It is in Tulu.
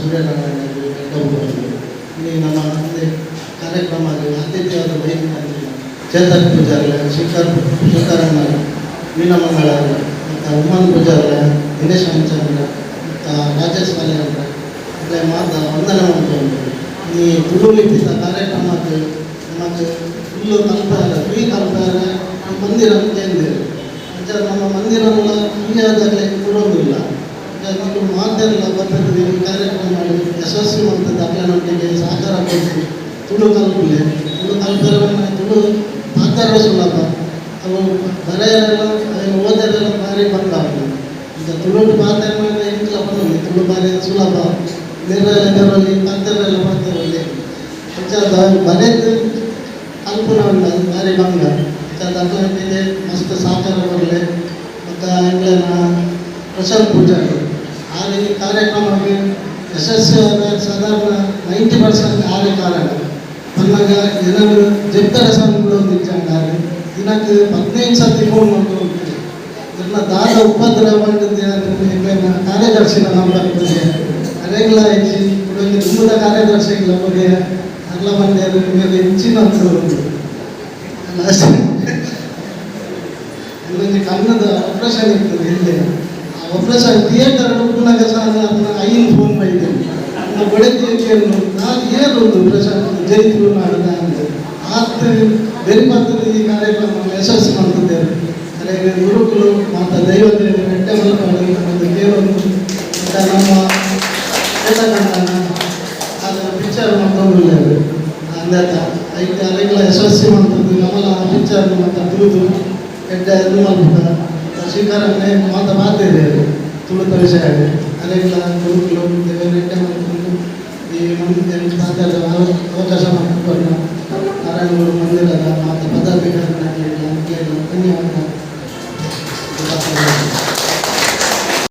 Suryanarayana ಎಡ್ಡೆ. ಈ ನಮ್ಮ ಮುಂದೆ ಕಾರ್ಯಕ್ರಮ ಆತಿಥ್ಯವಾದ ಬೈದಿನ ಚೇತನ್ ಪೂಜಾರ್ಲೆ, ಶಂಕರ್, ಶಂಕರಣ್ಣ, ಮೀನಮಂಗಳ, ಮತ್ತು ಉಮ್ಮನ್ ಪೂಜಾರ್ಲೆ, ದಿನೇಶ್ ಅಂಚಂದ್ರ ಮತ್ತು ರಾಜೇಶ್ ಮಲ್ಯಂದ್ರ ಅಲ್ಲೇ ಮಾತ ವಂದನೆ ಮಾಡ್ಕೊಂಡು, ಈ ತುಳು ಲಿಪಿತ ಕಾರ್ಯಕ್ರಮಕ್ಕೆ ನಮಗೆ ಫುಲ್ಲು ಕಲ್ಪಾರ, ಫ್ರೀ ಕಲ್ಪಾರ ನಮ್ಮ ಮಂದಿರ ಕೇಂದ್ರ. ಅಂಚ ನಮ್ಮ ಮಂದಿರ ಫ್ರೀ ಆದಾಗಲೇ ಕೊಡೋದಿಲ್ಲ. ನೀವು ಮಾತೆಲ್ಲ ಬರ್ತದೆ. ಈ ಕಾರ್ಯಕ್ರಮ ಮಾಡಿ ಯಶಸ್ವಿ ಮಾಡ್ತದೆ. ಅಕ್ಲೆನೊಟ್ಟಿಗೆ ಸಹಕಾರ ಕೊಟ್ಟು ತುಳು ಕಲ್ಪಲೆ. ತುಳು ಕಲ್ಪರೆ, ತುಳು ಮಾತಾಡೋ ಸುಲಭ. ಅವು ಬರೆಯಲೆಲ್ಲ, ಓದಲೆಲ್ಲ ಭಾರಿ ಬಂದಾವು. ಈಗ ತುಳು ಮಾತಾಡ ಇಂಕ್ಲ ಪನ್ನೊಂದು ತುಳು ಭಾರಿ ಸುಲಭ. ನೆರಳೆ ನೆರಳಿ ಪಾತೆರೆಲ್ಲ ಪಾತೆರಲಿ. ಅಂಚಾದ ಬರೆದು ಕಲ್ಪನ ಉಂಡು, ಅದು ಭಾರಿ ಬಂಗ. ಅಂಚಾದ ಅಕ್ಲೆನೊಟ್ಟಿಗೆ ಮಸ್ತ್ ಸಹಕಾರ ಬರಲಿ. ಮತ್ತು ಎಂಕ್ಲೆನ ಪ್ರಶಾಂತ್ ಪೂಜಾರಿ ಆ ರೀತಿ ಕಾರ್ಯಕ್ರಮಕ್ಕೆ ಯಶಸ್ವಿ ಸಾಧಾರಣ 90% ಆರೇ ಕಾರಣ. ಪನ್ನಗ ಏನಾದ್ರು ಜೆಪ್ಪರ ಸಾಂಗ್ ಕೂಡ ಒಂದು ಇಜ್ಜಂಡ. ಆರೆ ದಿನಕ್ಕೆ 15 ಸರ್ತಿ ಫೋನ್ ಮಾಡ್ಕೊಂಡು ಎಲ್ಲ ದಾದ ಉಪದ್ರವ ಪಂಡದ್ದು. ಎಂಕ್ಲೆನ ಕಾರ್ಯದರ್ಶಿನ ನಂಬರ್ ಕೊರಿಯ, ಅರೆಗ್ಲ ಇಜ್ಜಿ. ಕುಡೊಂಜಿ ದುಂಬುದ ಕಾರ್ಯದರ್ಶಿಗಳ ಕೊರಿಯ, ಅರ್ಲ ಬಂದೇರು ಮೇರೆ ಇಂಚಿನ ಉಂಟು. ಲಾಸ್ಟ್ ಇನ್ನೊಂದು ಕಣ್ಣದ ಆಪರೇಷನ್ ಇರ್ತದೆ ಇಲ್ಲಿ. ಆ ಆಪರೇಷನ್ ಥಿಯೇಟರ್ ಉಪ್ಪುನಾಗ ಸಹ ಅದನ್ನ ಐನ್ ಫೋನ್ ಬೈದೇನೆ. ನನ್ನ ಬಡತಿಯನ್ನು ನಾನು ಏರುಂದು ಪ್ರಶಾಂತ್, ಜೈ ತುಳುನಾಡು ಅಂದ್. ಆತ್ ಬೆರಿ ಪತ್ತದ ಈ ಕಾರ್ಯಕ್ರಮ ಯಶಸ್ಸು ಮಾಡ್ತಿದ್ದೇವೆ. ಅದೇ ಗುರುಕುಲು ಮಾತ ದೈವದೇವರು ಎಡ್ಡೆ ಮಲ್ಪಡು ಒಂದು ಕೇಳೊಂದು. ಮತ್ತು ನಮ್ಮ ಚೇತಕಣ್ಣನ ಅದರ ಪಿಕ್ಚರ್ ಮತ್ತೊಂದು ಅಂದತ ಐತೆ. ಅರೆಗ್ಲ ಯಶಸ್ವಿ ಮಾಡ್ತದ್ದು ನಮ್ಮಲ ಪಿಕ್ಚರ್ ಮತ್ತು ತೂದು ಎಡ್ಡೆ ಇದು ಮಲ್ಪುಗ. ಶ್ರೀಕರನ್ನೇ ಮಾತ ಮಾತಿದ್ದೇವೆ ತುಳುತ ವಿಷಯ. ಅರೆಗ್ಲ ಗುರುಕುಲು ದೇವರು ಎಡ್ಡೆ ಮಲ್ಪುಂಡು. ಈ ಮುಂದೆ ಮಾತಾಡ ಅವಕಾಶ ಮಾಡಿಕೊಂಡು ನಾರಾಯಣಗುರು ಮಂದಿರದ ಮಾತ ಪದಾಧಿಕಾರಿಗಳಿಗೆ ಧನ್ಯವಾದ.